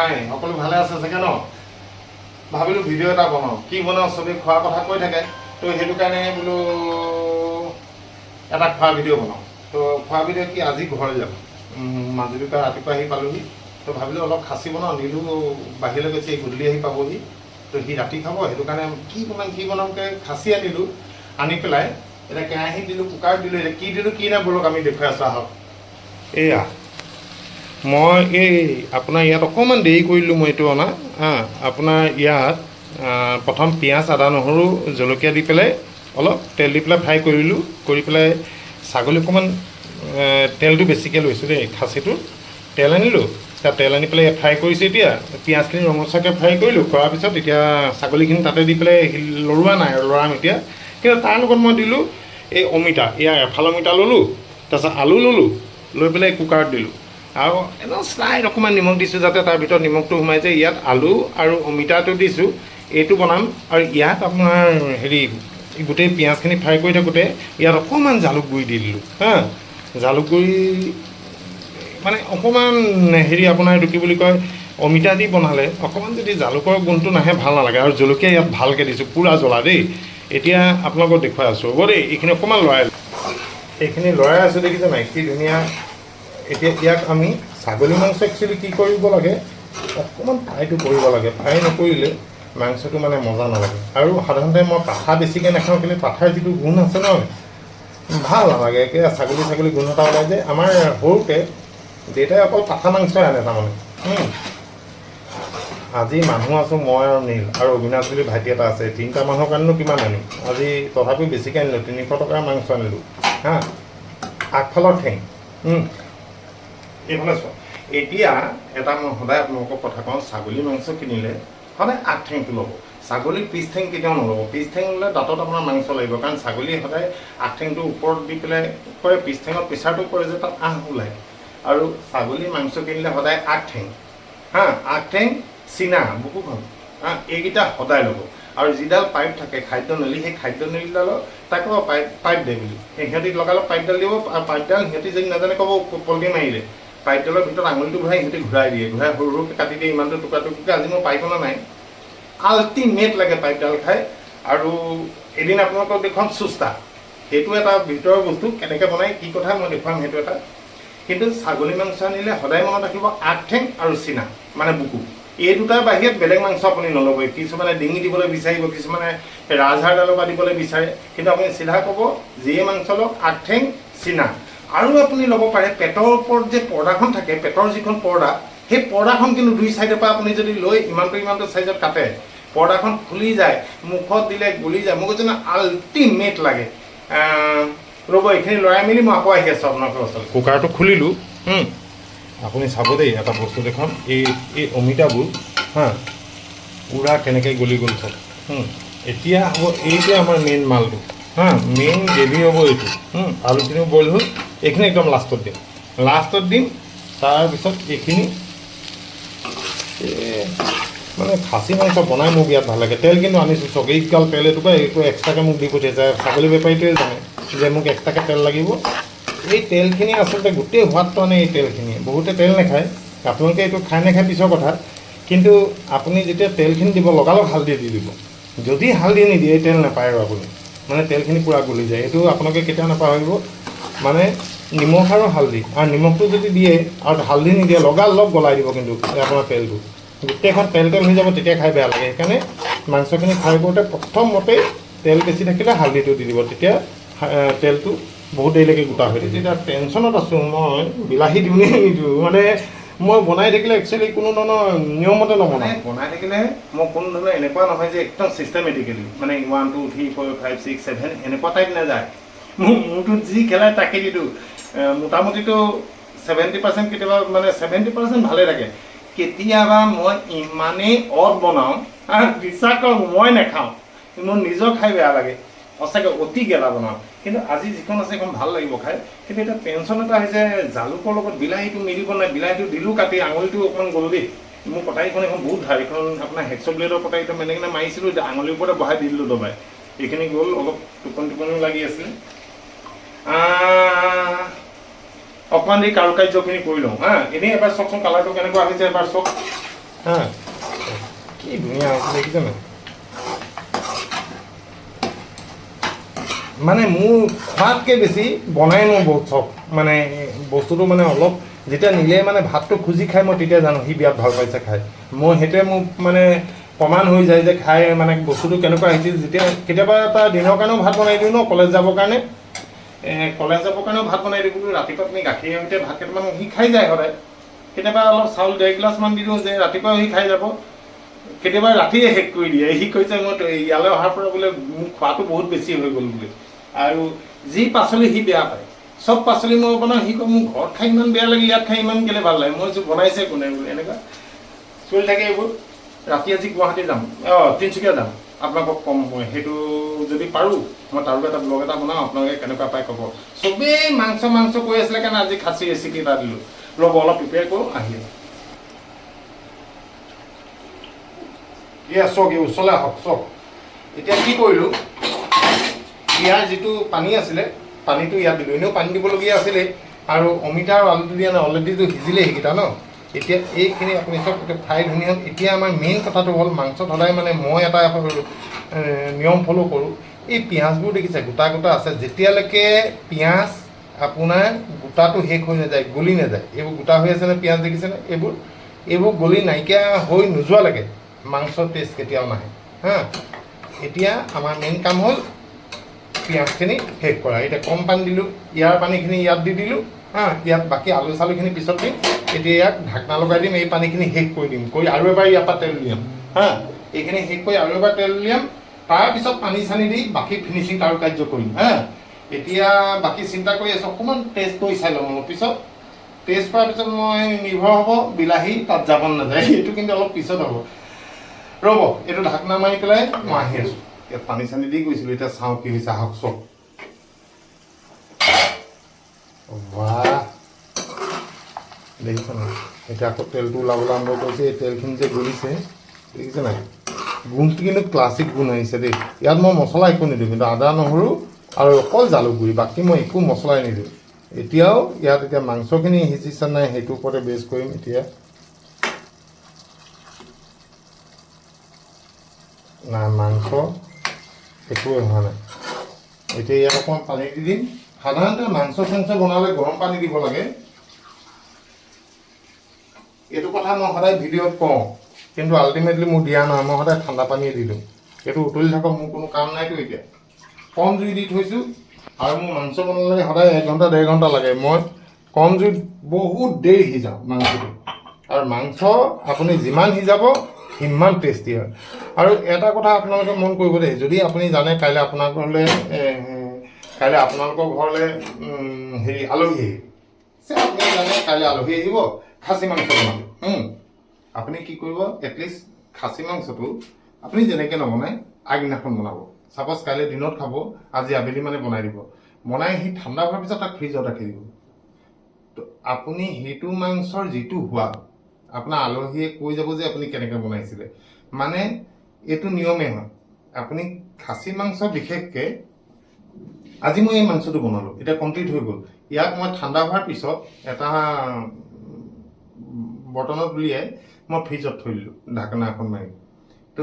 হাই, সকলো ভালে আছে চাগে ন? ভাবিলোঁ ভিডিঅ' এটা বনাওঁ। কি বনাওঁ? চবেই খোৱাৰ কথা কৈ থাকে, তো সেইটো কাৰণে বোলো এটা খোৱা ভিডিঅ' বনাওঁ। তো খোৱা ভিডিঅ' কি, আজি ঘৰলৈ যাম। মাজুলীৰ পৰা ৰাতিপুৱা আহি পালোহি। তো ভাবিলোঁ অলপ খাচী বনাওঁ। নীলো বাহিৰলৈ গৈছে, এই গধূলি আহি পাবহি, তো সি ৰাতি খাব। সেইটো কাৰণে কি বনাম কি বনামকৈ খাচী আনিলোঁ। আনি পেলাই এতিয়া কেৰাহীত দিলোঁ, কুকাৰত দিলোঁ। এতিয়া কি দিলোঁ কি নাই, ব'লক আমি দেখুৱাই আছোঁ, আহক। এয়া মই এই আপোনাৰ ইয়াত অকণমান দেৰি কৰিলোঁ মই এইটো অনা। হা, আপোনাৰ ইয়াত প্ৰথম পিঁয়াজ, আদা, নহৰু, জলকীয়া দি পেলাই অলপ তেল দি পেলাই ফ্ৰাই কৰিলোঁ। কৰি পেলাই ছাগলী অকণমান তেলটো বেছিকৈ লৈছোঁ দেই। খাচীটো তেল আনিলোঁ, তাত তেল আনি পেলাই ফ্ৰাই কৰিছোঁ। এতিয়া পিঁয়াজখিনি ৰঙচুৱাকৈ ফ্ৰাই কৰিলোঁ। কৰাৰ পিছত এতিয়া ছাগলীখিনি তাতে দি পেলাই লৰোৱা নাই আৰু, লৰাম এতিয়া। কিন্তু তাৰ লগত মই দিলোঁ এই অমিতা, ইয়াৰ এফাল অমিতা ল'লোঁ, তাৰপিছত আলু ল'লোঁ, লৈ পেলাই কুকাৰত দিলোঁ আৰু একদম শ্লাইট অকণমান নিমখ দিছোঁ, যাতে তাৰ ভিতৰত নিমখটো সোমাই যায়। ইয়াত আলু আৰু অমিতাটো দিছোঁ, এইটো বনাম। আৰু ইয়াত আপোনাৰ হেৰি, গোটেই পিঁয়াজখিনি ফ্ৰাই কৰি থাকোঁতে ইয়াত অকণমান জালুক গুড়ি দি দিলোঁ। হা, জালুক গুড়ি মানে অকণমান হেৰি, আপোনাৰ এইটো কি বুলি কয়, অমিতা দি বনালে অকণমান যদি জালুকৰ গোন্ধটো নাহে, ভাল নালাগে। আৰু জলকীয়া ইয়াত ভালকৈ দিছোঁ, পূৰা জ্বলা দেই। এতিয়া আপোনালোকক দেখুৱাই আছোঁ, হ'ব দেই। এইখিনি অকণমান লৰাই, এইখিনি লৰাই আছোঁ, দেখিছে নাই কি ধুনীয়া। এতিয়া ইয়াক আমি ছাগলী মাংস একচুৱেলি কি কৰিব লাগে, অকণমান ফ্ৰাইটো কৰিব লাগে। ফ্ৰাই নকৰিলে মাংসটো মানে মজা নালাগে। আৰু সাধাৰণতে মই পাঠা বেছিকৈ নাখাওঁ, কিন্তু পাঠাৰ যিটো গুণ আছে নহয়, ভাল নালাগে। একে ছাগলী ছাগলী গোন্ধ এটা ওলাই যায়। আমাৰ সৰুতে দেউতাই অকল পাঠা মাংসই আনে তাৰমানে। আজি মানুহ আছোঁ মই আৰু নীল আৰু অবিনাশ বুলি ভাইটি এটা আছে। তিনিটা মানুহৰ কাৰণেনো কিমান আনিম আজি? তথাপিও বেছিকৈ আনিলোঁ, 300 টকাৰ মাংস আনিলোঁ। হা, আগফালৰ ঠেং। এইফালে চোৱা। এতিয়া এটা মই সদায় আপোনালোকক কথা কওঁ, ছাগলী মাংস কিনিলে সদায় আগ ঠেংটো ল'ব, ছাগলীৰ পিছ ঠেং কেতিয়াও নল'ব। পিছ ঠেং ল'লে দাঁতত আপোনাৰ মাংস লাগিব, কাৰণ ছাগলী সদায় আগ ঠেংটো ওপৰত দি পেলাই কৰে, পিছ ঠেঙত প্ৰেছাৰটো পৰে যে তাত আঁহ ওলায়। আৰু ছাগলী মাংস কিনিলে সদায় আগ ঠেং, হা, আগ ঠেং, চীনা, বুকুখন, হা, এইকেইটা সদায় ল'ব। আৰু যিডাল পাইপ থাকে, খাদ্য নলী, সেই খাদ্য নলীডালৰ তাক ক'ব পাইপ, পাইপ দে বুলি। সেই সিহঁতি লগালগ পাইপডাল দিব। আৰু পাইপডাল সিহঁতি যদি নাজানে, ক'ব পল্টি মাৰিলে। পাইপডালৰ ভিতৰত আঙুলিটো ভৰাই সিহঁতি ঘূৰাই দিয়ে, ঘূৰাই সৰু সৰুকৈ কাটি দিয়ে ইমানটো টুকুৰা টুকুৰকৈ। আজি মই পাইপ অনা নাই। আল্টিমেট লাগে পাইপডাল খাই। আৰু এদিন আপোনালোকক দেখুৱাম চুস্তা, সেইটো এটা ভিতৰৰ বস্তু, কেনেকৈ বনায় কি কথা মই দেখুৱাম সেইটো এটা। কিন্তু ছাগলী মাংস আনিলে সদায় মনত ৰাখিব, আগ ঠেং আৰু চীনা মানে বুকু, এই দুটাৰ বাহিৰত বেলেগ মাংস আপুনি নল'বই। কিছুমানে ডিঙি দিবলৈ বিচাৰিব, কিছুমানে ৰাজহাড়ডালৰ পৰা দিবলৈ বিচাৰে, কিন্তু আপুনি চিধা ক'ব, যিয়ে মাংস লওক, আগ ঠেং, চীনা। আৰু আপুনি ল'ব পাৰে পেটৰ ওপৰত যে পৰ্দাখন থাকে, পেটৰ যিখন পৰ্দা, সেই পৰ্দাখন কিন্তু দুই চাইডৰ পৰা আপুনি যদি লৈ ইমানটো ইমানটো চাইজত কাটে, পৰ্দাখন খুলি যায়, মুখত দিলে গলি যায়। মোক কৈছে, আল্টিমেট লাগে। ৰ'ব, এইখিনি লৰাই মেলি মই আকৌ আহি আছোঁ আপোনালোকৰ ওচৰত। কুকাৰটো খুলিলোঁ। আপুনি চাব দেই, এটা বস্তু দেখুৱাম। এই এই অমিতাবোৰ, হা, পূৰা কেনেকৈ গলি গ'ল চব। এতিয়া হ'ব এইটোৱে আমাৰ মেইন মালটো, হা, মেইন গ্ৰেভি হ'ব এইটো। আলুখিনিও বইল হ'ল। এইখিনি একদম লাষ্টত দিম, লাষ্টত দিম। তাৰপিছত এইখিনি এই মানে খাচী মাংস বনাই মোক বিৰাট ভাল লাগে। তেল কিন্তু আনিছোঁ চব, এইগাল তেল এইটো এইটো এক্সট্ৰাকৈ মোক দি পঠিয়াইছে। ছাগলী বেপাৰীটোৱে জানে যে মোক এক্সট্ৰাকৈ তেল লাগিব। এই তেলখিনি আচলতে গোটেই সোৱাদটো আনে এই তেলখিনিয়ে। বহুতে তেল নাখায়, আপোনালোকে এইটো খাই নাখায় পিছৰ কথা, কিন্তু আপুনি যেতিয়া তেলখিনি দিব, লগালগ হালধি দি দিব। যদি হালধি নিদিয়ে, এই তেল নাপায় আৰু আপুনি মানে তেলখিনি পূৰা গলি যায়। এইটো আপোনালোকে কেতিয়াও নাপাহৰিব। মানে নিমখ আৰু হালধি, আৰু নিমখটো যদি দিয়ে আৰু হালধি নিদিয়ে, লগালগ গলাই দিব কিন্তু এই আপোনাৰ তেলটো গোটেইখন তেল তেল হৈ যাব, তেতিয়া খাই বেয়া লাগে। সেইকাৰণে মাংসখিনি ফ্ৰাই কৰোঁতে প্ৰথমতেই তেল বেছি থাকিলে হালধিটো দি দিব, তেতিয়া তেলটো বহুত দেৰিলৈকে গোটা হৈ থাকে। তেতিয়া টেনশ্যনত আছোঁ মই, বিলাহী দিওঁ নে নিদিওঁ। মানে মই বনাই থাকিলে একচুৱেলি কোনো ধৰণৰ নিয়মতে নবনাওঁ। বনাই থাকিলে মই কোনো ধৰণৰ এনেকুৱা নহয় যে একদম চিষ্টেমেটিকেলি, মানে 1 2 3 4 5 6 7 এনেকুৱা টাইপ নাযায়। মোৰ মূৰটোত যি খেলাই তাকে দি দিওঁ। মোটামুটিতো 70%, কেতিয়াবা মানে 70% ভালে থাকে। কেতিয়াবা মই ইমানেই অড বনাওঁ আৰু বিশ্বাস কৰক, মই নাখাওঁ, মোৰ নিজৰ খাই বেয়া লাগে, সঁচাকৈ অতি গেলা বনাওঁ। কিন্তু আজি যিখন আছে সেইখন ভাল লাগিব খাই। কিন্তু এতিয়া টেনশ্যন এটা হৈছে, জালুকৰ লগত বিলাহীটো মিলিব নাই। বিলাহীটো দিলোঁ কাটি, আঙুলিটো অকণমান গ'ল দেই। মোৰ কটাৰীখন এখন বহুত ধাৰ, এইখন আপোনাৰ হেক্স ব্লেডৰ কটাৰীটো, এনেকৈ মাৰিছিলোঁ, এতিয়া আঙুলিৰ ওপৰতে বহাই দি দিলোঁ দবাই, এইখিনি গ'ল। অলপ টোপনি টোপনিও লাগি আছিলে। অকণমান দেৰি কাৰুকাৰ্যখিনি কৰি লওঁ। হা, এনেই এবাৰ চাওকচোন, কালাৰটো কেনেকুৱা হৈছে এবাৰ চাওক। হা, কি ধুনীয়া হৈছে দেখিছে নাই? মানে মোৰ খোৱাতকৈ বেছি বনাই মোৰ বহুত চখ, মানে বস্তুটো মানে অলপ যেতিয়া নিলে মানে ভাতটো খুজি খাই, মই তেতিয়া জানো সি বিৰাট ভাল পাইছে খাই। মই সেইটোৱে মোক মানে প্ৰমাণ হৈ যায় যে খাই মানে বস্তুটো কেনেকুৱা আহিছিল। যেতিয়া কেতিয়াবা এটা দিনৰ কাৰণেও ভাত বনাই দিওঁ ন, কলেজ যাবৰ কাৰণে, কলেজ যাবৰ কাৰণেও ভাত বনাই দিওঁ। কিন্তু ৰাতিপুৱা আপুনি গাখীৰৰ সৈতে ভাত কেইটামান সি খাই যায় সদায়। কেতিয়াবা অলপ চাউল 1.5 গিলাচমান দি দিওঁ যে ৰাতিপুৱা সি খাই যাব, কেতিয়াবা ৰাতিয়ে শেষ কৰি দিয়ে। সি কৈছে মই ইয়ালৈ অহাৰ পৰা বোলে মোৰ খোৱাটো বহুত বেছি হৈ গ'ল বোলে। আৰু যি পাচলি সি বেয়া পায় চব পাচলি মই বনাওঁ, সি কয় মোৰ ঘৰত খাই ইমান বেয়া লাগে, ইয়াত খাই ইমান কেলৈ ভাল লাগে। মই কৈছোঁ বনাইছে কোনে বোলে, এনেকুৱা চলি থাকে এইবোৰ। ৰাতি আজি গুৱাহাটী যাম, অঁ তিনিচুকীয়া যাম, আপোনালোকক ক'ম মই সেইটো যদি পাৰোঁ মই তাৰো এটা ব্লগ এটা বনাওঁ, আপোনালোকে কেনেকুৱা পায় ক'ব। চবেই মাংস মাংস কৈ আছিলে কাৰণে আজি খাচী ৰেচিপি এটা দিলোঁ। ৰ'ব অলপ প্ৰিপেয়াৰ কৰোঁ, আহি এয়া চাওক, এই ওচৰলৈ আহক চাওক। এতিয়া কি কৰিলোঁ, ইয়াৰ যিটো পানী আছিলে পানীটো ইয়াত দিলোঁ, এনেও পানী দিবলগীয়া আছিলেই। আৰু অমিতা আৰু আলুটো দিয়া নাই, অলৰেডিটো সিজিলেই সেইকেইটা ন। এতিয়া এইখিনি আপুনি চাওক, এতিয়া ফ্ৰাই ধুনীয়া হ'ল। এতিয়া আমাৰ মেইন কথাটো হ'ল মাংসত সদায় মানে মই এটা নিয়ম ফ'ল' কৰোঁ, এই পিঁয়াজবোৰ দেখিছে গোটা গোটা আছে, যেতিয়ালৈকে পিঁয়াজ আপোনাৰ গোটাটো শেষ হৈ নাযায়, গলি নাযায়, এইবোৰ গোটা হৈ আছেনে পিঁয়াজ দেখিছেনে, এইবোৰ গলি নাইকিয়া হৈ নোযোৱালৈকে মাংসৰ টেষ্ট কেতিয়াও নাহে। হা, এতিয়া আমাৰ মেইন কাম হ'ল পিঁয়াজখিনি শেষ কৰা। এতিয়া কম পানী দিলোঁ, ইয়াৰ পানীখিনি ইয়াত দি দিলোঁ। হা, ইয়াত বাকী আলু চালুখিনি পিছত দিম। এতিয়া ইয়াক ঢাকনা লগাই দিম, এই পানীখিনি শেষ কৰি দিম, কৰি আৰু এবাৰ ইয়াৰ পৰা তেল উলিয়াম। হা, এইখিনি শেষ কৰি আৰু এবাৰ তেল উলিয়াম, তাৰপিছত পানী চানী দি বাকী ফিনিচিং কাৰুকাৰ্য কৰিম। হা, এতিয়া বাকী চিন্তা কৰি আছোঁ, অকণমান টেষ্ট কৰি চাই ল'ম অলপ পিছত। টেষ্ট কৰাৰ পিছত মই নিৰ্ভৰ হ'ব বিলাহী তাত যাব নাযায়, এইটো কিন্তু অলপ পিছত হ'ব। ৰ'ব, এইটো ঢাকনা মাৰি পেলাই মই আহি আছোঁ। ইয়াত পানী চানী দি গৈছিলোঁ, এতিয়া চাওঁ কি হৈছে। আহক চব, বাহ দেখিছে নাই? এতিয়া আকৌ তেলটো ওলাবলৈ আৰম্ভ কৰিছে। এই তেলখিনি যে গলিছে দেখিছে নাই? গোন্ধটো কিন্তু ক্লাছিক গোন্ধ আহিছে দেই। ইয়াত মই মছলা একো নিদিওঁ, কিন্তু আদা নহৰু আৰু অকল জালুক গুড়ি, বাকী মই একো মছলাই নিদিওঁ এতিয়াও। ইয়াত এতিয়া মাংসখিনি সিজিছে নাই সেইটোৰ ওপৰতে বেছ কৰিম এতিয়া। নাই, মাংস একোৱে হোৱা নাই। এতিয়া ইয়াত অকণমান পানী দি দিম। সাধাৰণতে মাংস চাংস বনালে গৰম পানী দিব লাগে, এইটো কথা মই সদায় ভিডিঅ'ত কওঁ, কিন্তু আল্টিমেটলি মোৰ দিয়া নহয়, মই সদায় ঠাণ্ডা পানীয়ে দি দিওঁ। এইটো উতলি থাকক, মোৰ কোনো কাম নাইতো। এতিয়া কম জুই দি থৈছোঁ, আৰু মোৰ মাংস বনালে সদায় 1 ঘণ্টা 1.5 ঘণ্টা লাগে। মই কম জুইত বহুত দেৰি সিজাওঁ মাংসটো, আৰু মাংস আপুনি যিমান সিজাব সিমান টেষ্টি হয়। আৰু এটা কথা আপোনালোকে মন কৰিব দেই, যদি আপুনি জানে কাইলৈ আপোনাৰ ঘৰলৈ, কাইলৈ আপোনালোকৰ ঘৰলৈ হেৰি আলহী আহিব, আপুনি জানে কাইলৈ আলহী আহিব, খাচী মাংস বনাব। আপুনি কি কৰিব, এটলিষ্ট খাচী মাংসটো আপুনি যেনেকৈ নবনায় আগদিনাখন বনাব। ছাপ'জ কাইলৈ দিনত খাব, আজি আবেলি মানে বনাই দিব, বনাই সি ঠাণ্ডা হোৱাৰ পিছত তাক ফ্ৰিজত ৰাখি দিব। তো আপুনি সেইটো মাংসৰ যিটো সোৱাদ, আপোনাৰ আলহীয়ে কৈ যাব যে আপুনি কেনেকৈ বনাইছিলে। মানে এইটো নিয়মেই হয়, আপুনি খাচী মাংস বিশেষকৈ, আজি মই এই মাংসটো বনালোঁ, এতিয়া কমপ্লিট হৈ গ'ল। ইয়াক মই ঠাণ্ডা হোৱাৰ পিছত এটা বৰ্তনত উলিয়াই মই ফ্ৰিজত থৈ দিলোঁ ঢাকনা এখন মাৰি। তো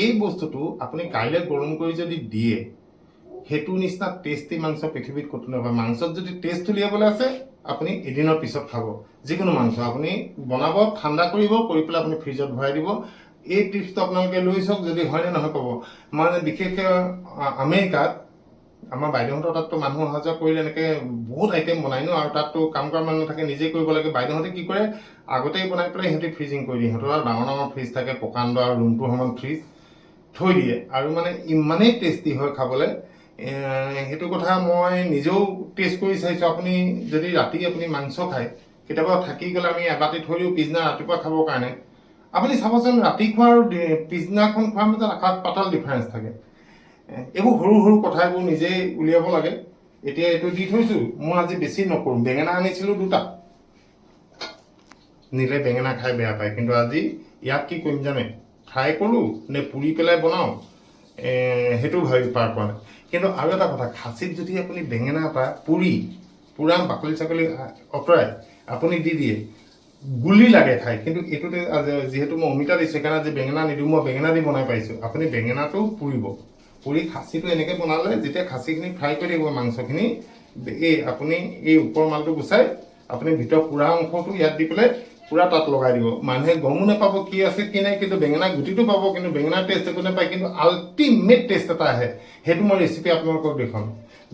এই বস্তুটো আপুনি কাইলৈ গৰম কৰি যদি দিয়ে, সেইটো নিচিনা টেষ্টি মাংস পৃথিৱীত ক'তো নাপায়। মাংসত যদি টেষ্ট উলিয়াবলৈ আছে, আপুনি এদিনৰ পিছত খাব। যিকোনো মাংস আপুনি বনাব, ঠাণ্ডা কৰিব, কৰি পেলাই আপুনি ফ্ৰিজত ভৰাই দিব। এই টিপছটো আপোনালোকে লৈ চাওক, যদি হয়নে নহয় ক'ব। মই বিশেষকৈ আমেৰিকাত আমাৰ বাইদেউহঁতৰ তাততো মানুহ অহা যোৱা কৰিলে এনেকৈ বহুত আইটেম বনায় ন, আৰু তাততো কাম কৰা মানুহ নাথাকে, নিজেই কৰিব লাগে। বাইদেউহঁতে কি কৰে, আগতেই বনাই পেলাই সিহঁতে ফ্ৰিজিং কৰি দিয়ে। সিহঁতৰ আৰু ডাঙৰ ডাঙৰ ফ্ৰিজ থাকে, প্ৰকাণ্ড আৰু ৰুমটোৰ সমান ফ্ৰিজ থৈ দিয়ে, আৰু মানে ইমানেই টেষ্টি হয় খাবলৈ। সেইটো কথা মই নিজেও টেষ্ট কৰি চাইছোঁ। আপুনি যদি ৰাতি আপুনি মাংস খায়, কেতিয়াবা থাকি গ'লে আমি এবাতি থৈ দিওঁ পিছদিনা ৰাতিপুৱা খাবৰ কাৰণে। আপুনি চাবচোন, ৰাতি খোৱা আৰু পিছদিনাখন খোৱাৰ মাজত আকাশ পাতাল ডিফাৰেঞ্চ থাকে। এইবোৰ সৰু সৰু কথা, এইবোৰ নিজেই উলিয়াব লাগে। এতিয়া এইটো দি থৈছোঁ, মই আজি বেছি নকৰোঁ। বেঙেনা আনিছিলোঁ 2টা, নিলে বেঙেনা খাই বেয়া পায়, কিন্তু আজি ইয়াত কি কৰিম জানে, ফ্ৰাই কৰোঁ নে পুৰি পেলাই বনাওঁ, সেইটো ভাবি পাৰ পোৱা নাই। কিন্তু আৰু এটা কথা, খাচীত যদি আপুনি বেঙেনা এটা পুৰি পূৰা বাকলি চাকলি আঁতৰাই আপুনি দি দিয়ে, গুলি লাগে খাই। কিন্তু এইটোতে যিহেতু মই অমিতা দিছোঁ, সেইকাৰণে আজি বেঙেনা নিদিওঁ, মই বেঙেনা দি বনাই পাইছোঁ। আপুনি বেঙেনাটো পুৰিব, পুৰি খাচীটো এনেকৈ বনালে যেতিয়া খাচীখিনি ফ্ৰাই কৰি থাকিব মাংসখিনি, এই আপুনি এই ওপৰ মালটো গুচাই আপুনি ভিতৰৰ পোৰা অংশটো ইয়াত দি পেলাই পূৰা তাত লগাই দিব। মানুহে গমো নাপাব কি আছে কি নাই, কিন্তু বেঙেনা গুটিটো পাব, কিন্তু বেঙেনাৰ টেষ্ট একো নাপায়, কিন্তু আল্টিমেট টেষ্ট এটা আহে। সেইটো মই ৰেচিপি আপোনালোকক দেখুৱাম।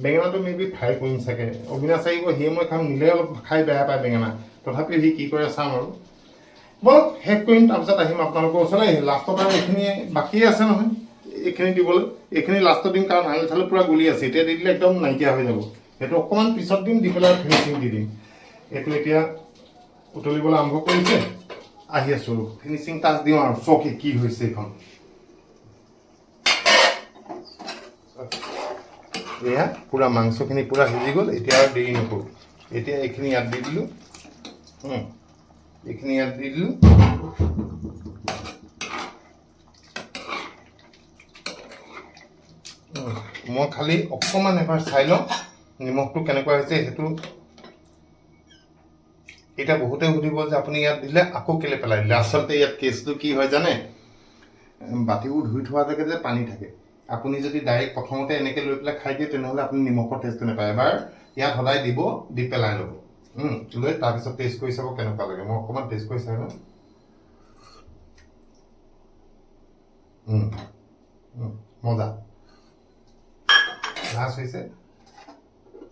বেঙেনাটো মে বি ফ্ৰাই কৰিম চাগে, অবিনাশ আহিব, সিয়ে মই খাম, নিলে অলপ খাই বেয়া পায় বেঙেনা, তথাপিও সি কি কৰে চাম আৰু। ব'লক শেষ কৰিম, তাৰপিছত আহিম আপোনালোকৰ ওচৰলৈ। লাষ্টত আৰু এইখিনি বাকী আছে নহয়, এইখিনি দিবলৈ, এইখিনি লাষ্টত দিম, কাৰণ আলু চালু পূৰা গুলি আছে, এতিয়া দি দিলে একদম নাইকিয়া হৈ যাব। সেইটো অকণমান পিছত দিম, দি পেলাই ফিনিচিং দি দিম। এইটো এতিয়া উতলিবলৈ আৰম্ভ কৰিছে, আহি আছোঁ, ফিনিচিং টাচ দিওঁ আৰু। চাওক কি হৈছে এইখন। এয়া পূৰা মাংসখিনি পূৰা সিজি গ'ল, এতিয়া আৰু দেৰি নকৰোঁ। এতিয়া এইখিনি ইয়াত দি দিলোঁ, এইখিনি ইয়াত দি দিলোঁ। মই খালি অকণমান এবাৰ চাই লওঁ নিমখটো কেনেকুৱা হৈছে সেইটো। এতিয়া বহুতে সুধিব যে আপুনি ইয়াত দিলে আকৌ কেলৈ পেলাই দিলে। আচলতে ইয়াত কেছটো কি হয় জানে, বাতিবোৰ ধুই থোৱা থাকে যে পানী থাকে, আপুনি যদি ডাইৰেক্ট প্ৰথমতে এনেকৈ লৈ পেলাই খাই দিয়ে তেনেহ'লে আপুনি নিমখৰ টেষ্টটো নাপায়। এবাৰ ইয়াত সদায় দিব, দি পেলাই ল'ব, লৈ তাৰপিছত টেষ্ট কৰি চাব কেনেকুৱা লাগে। মই অকণমান টেষ্ট কৰি চাই লওঁ। মজা লাষ্ট হৈছে।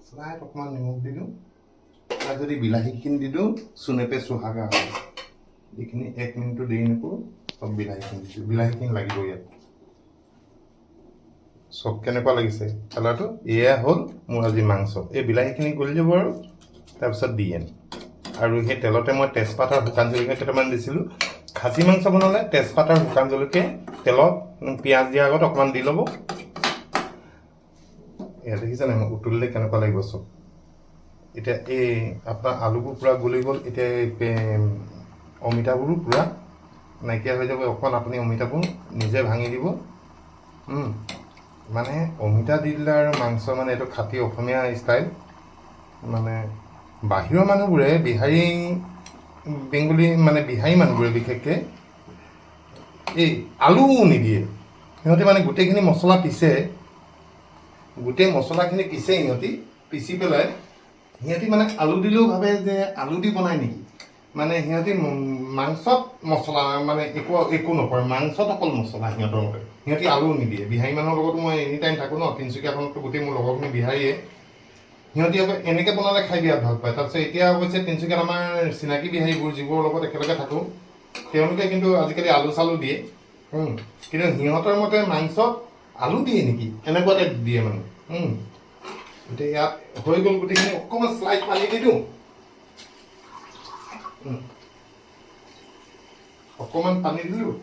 শ্লাইড অকণমান নিমখ দি দিওঁ, তাত যদি বিলাহীখিনি দি দিওঁ চোনেপে চুহাগা হয়। এইখিনি 1 মিনিটো দেৰি নকৰোঁ, চব বিলাহীখিনি দিছোঁ, বিলাহীখিনি লাগিব ইয়াত। চব কেনেকুৱা লাগিছে কালাৰটো। এয়া হ'ল মোৰ আজি মাংস। এই বিলাহীখিনি গলি যাব আৰু তাৰপিছত দি এন। আৰু সেই তেলতে মই তেজপাত আৰু শুকান জলকীয়া কেইটামান দিছিলোঁ। খাচী মাংস বনালে তেজপাত আৰু শুকান জলকীয়া তেলত পিঁয়াজ দিয়াৰ আগত অকণমান দি ল'ব। এয়া দেখিছে নাই মই উতলিলে কেনেকুৱা লাগিব চব। এতিয়া এই আপোনাৰ আলুবোৰ পূৰা গলি গ'ল, এতিয়া এই অমিতাবোৰো পূৰা নাইকিয়া হৈ যাব। অকণ আপুনি অমিতাবোৰ নিজে ভাঙি দিব। মানে অমিতা দি দিলে আৰু মাংস, মানে এইটো খাটি অসমীয়া ষ্টাইল। মানে বাহিৰৰ মানুহবোৰে, বিহাৰী বেংগলী, মানে বিহাৰী মানুহবোৰে বিশেষকৈ এই আলুও নিদিয়ে সিহঁতে, মানে গোটেইখিনি মছলা পিছে, গোটেই মছলাখিনি পিছে সিহঁতি, পিচি পেলাই সিহঁতি মানে আলু দিলেও ভাবে যে আলু দি বনায় নেকি, মানে সিহঁতি মাংসত মছলা মানে একো একো নকৰে, মাংসত অকল মছলা সিহঁতৰ মতে, সিহঁতি আলু নিদিয়ে। বিহাৰী মানুহৰ লগতো মই এনি টাইম থাকোঁ ন, তিনিচুকীয়াখনতো গোটেই মোৰ লগৰখিনি বিহাৰীয়ে, সিহঁতি আকৌ এনেকৈ বনালে খাই বিৰাট ভাল পায়। তাৰপিছত এতিয়া অৱশ্যে তিনিচুকীয়াত আমাৰ চিনাকি বিহাৰীবোৰ যিবোৰৰ লগত একেলগে থাকোঁ, তেওঁলোকে কিন্তু আজিকালি আলু চালু দিয়ে, কিন্তু সিহঁতৰ মতে মাংসত আলু দিয়ে নেকি এনেকুৱা টাইপ দিয়ে মানে। এতিয়া ইয়াত হৈ গ'ল গোটেইখিনি, অকণমান শ্লাইড পানী দি দিওঁ, অকণমান পানী দিলোঁ।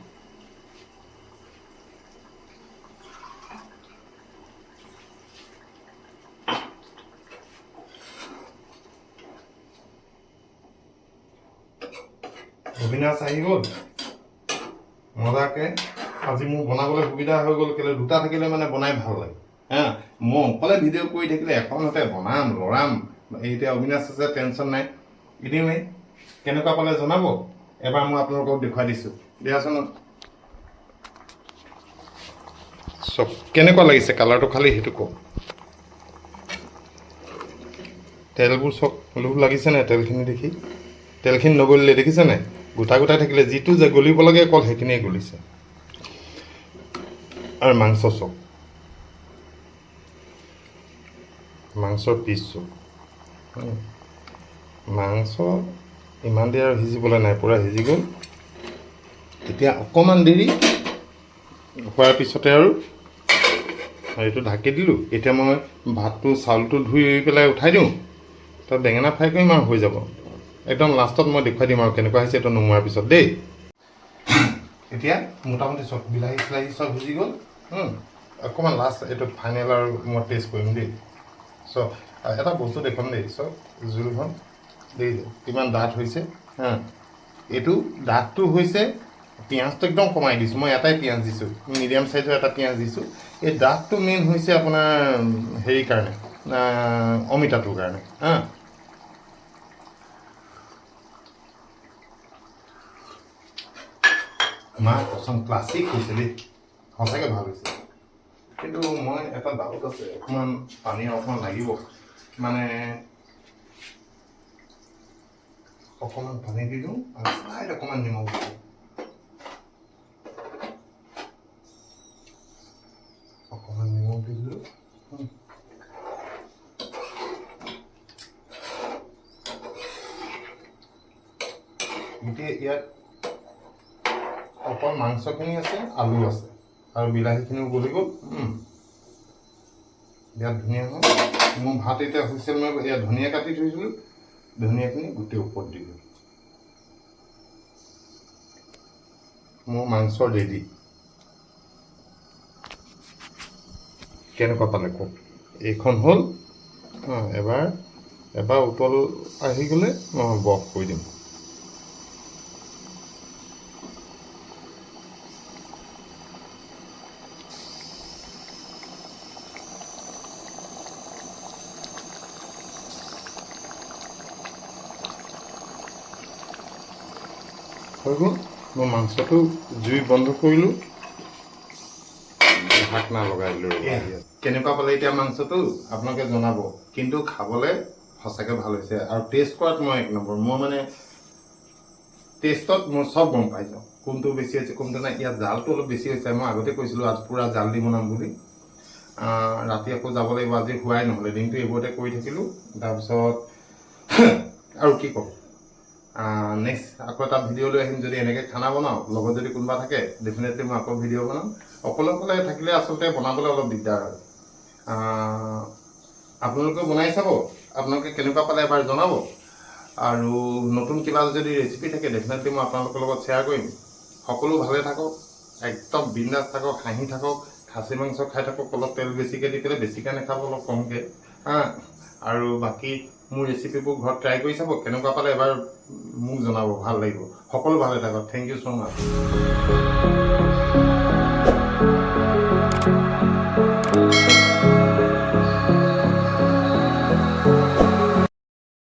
অবিনাশ আহি গ'ল মজাকে। আজি মোৰ বনাবলৈ সুবিধা হৈ গ'ল, কেলৈ দুটা থাকিলে মানে বনাই ভাল লাগে। হা, মই অকলে ভিডিঅ' কৰি থাকিলে এখনতে বনাম লৰাম, এতিয়া অবিনাশ আছে টেনশ্যন নাই। এনিৱে কেনেকুৱা পালে জনাব, এবাৰ মই আপোনালোকক দেখুৱাই দিছোঁ। দিয়াচোন চব কেনেকুৱা লাগিছে কালাৰটো, খালি সেইটো কওক। তেলবোৰ চব লোভ লাগিছে নাই তেলখিনি দেখি? তেলখিনি নগলিলে দেখিছে নাই, গোটা গোটাই থাকিলে, যিটো যে গলিব লাগে অকল সেইখিনিয়ে গলিছে। আৰু মাংস চব, মাংসৰ পিচ চব, মাংস ইমান দেৰি আৰু সিজিবলৈ নাই, পূৰা সিজি গ'ল। এতিয়া অকণমান দেৰি হোৱাৰ পিছতে আৰু এইটো ঢাকি দিলোঁ। এতিয়া মই ভাতটো চাউলটো ধুই পেলাই উঠাই দিওঁ, তাত বেঙেনা ফ্ৰাই কৰিম আৰু হৈ যাব। একদম লাষ্টত মই দেখুৱাই দিম আৰু কেনেকুৱা হৈছে এইটো নমোৱাৰ পিছত দেই। এতিয়া মোটামুটি চব বিলাহী চিলাহী চব সিজি গ'ল। অকণমান লাষ্ট এইটো ফাইনেল আৰু মই টেষ্ট কৰিম দেই। চ' এটা বস্তু দেখুৱাম দেই, চব জোলখন দেই কিমান ডাঠ হৈছে। হা, এইটো ডাঠটো হৈছে, পিঁয়াজটো একদম কমাই দিছোঁ মই, এটাই পিঁয়াজ দিছোঁ, মিডিয়াম চাইজৰ এটা পিঁয়াজ দিছোঁ। এই ডাঠটো মেইন হৈছে আপোনাৰ হেৰিৰ কাৰণে, অমিতাটোৰ কাৰণে। হা, মা কচম, ক্লাছিক হৈছে দেই, সঁচাকৈ ভাল হৈছে। কিন্তু মই এটা ডাউট আছে, অকণমান পানী অকণমান লাগিব, মানে অকণমান পানী দি দিওঁ আৰু শ্লাইড অকণমান নিমখ দি দিওঁ, অকণমান নিমখ দি দিলোঁ। এতিয়া ইয়াত অকল মাংসখিনি আছে, আলু আছে আৰু বিলাহীখিনিও গলি গ'ল। বিৰাট ধুনীয়া হ'ল। মোৰ ভাত এতিয়া হৈছে, মই ইয়াত ধনিয়া কাটি থৈছিলোঁ, ধনিয়াখিনি গোটেই ওপৰত দি দিলোঁ। মোৰ মাংস ৰেডি। কেনেকুৱা পালে কওক? এইখন হ'ল। এবাৰ এবাৰ উতল আহি গ'লে মই বফ কৰি দিম। হৈ গ'ল মই মাংসটো, জুই বন্ধ কৰিলোঁ, ঢাকনা লগাই দিলোঁ। কেনেকুৱা পালে এতিয়া মাংসটো আপোনালোকে জনাব। কিন্তু খাবলৈ সঁচাকৈ ভাল হৈছে আৰু টেষ্ট কৰাত মই এক নম্বৰ। মই মানে টেষ্টত মই চব গম পাই যাওঁ, কোনটো বেছি হৈছে কোনটো নাই। ইয়াত জালটো অলপ বেছি হৈছে, মই আগতে কৈছিলোঁ আজি পূৰা জাল দি বনাম বুলি। ৰাতি আকৌ যাব লাগিব, আজি হোৱাই নহ'লে, দিনটো এইবোৰতে কৰি থাকিলোঁ। তাৰপিছত আৰু কি ক'ম, নেক্সট আকৌ এটা ভিডিঅ' লৈ আহিম। যদি এনেকৈ খানা বনাওঁ, লগত যদি কোনোবা থাকে ডেফিনেটলি মই আকৌ ভিডিঅ' বনাম। অকলে অকলে থাকিলে আচলতে বনাবলৈ অলপ দিগদাৰ হয়। আপোনালোকেও বনাই চাব, আপোনালোকে কেনেকুৱা পালে এবাৰ জনাব। আৰু নতুন কিবা যদি ৰেচিপি থাকে ডেফিনেটলি মই আপোনালোকৰ লগত শ্বেয়াৰ কৰিম। সকলো ভালে থাকক, একদম বিন্দাছ থাকক, হাঁহি থাকক, খাচী মাংস খাই থাকক, অলপ তেল বেছিকৈ দি পেলাই, বেছিকৈ নাখাব, অলপ কমকৈ। হা, আৰু বাকী মোৰ ৰেচিপিবোৰ ঘৰত ট্ৰাই কৰি চাব, কেনেকুৱা পালে এবাৰ মোক জনাব, ভাল লাগিব। সকলো ভালে থাকক। Thank you so much.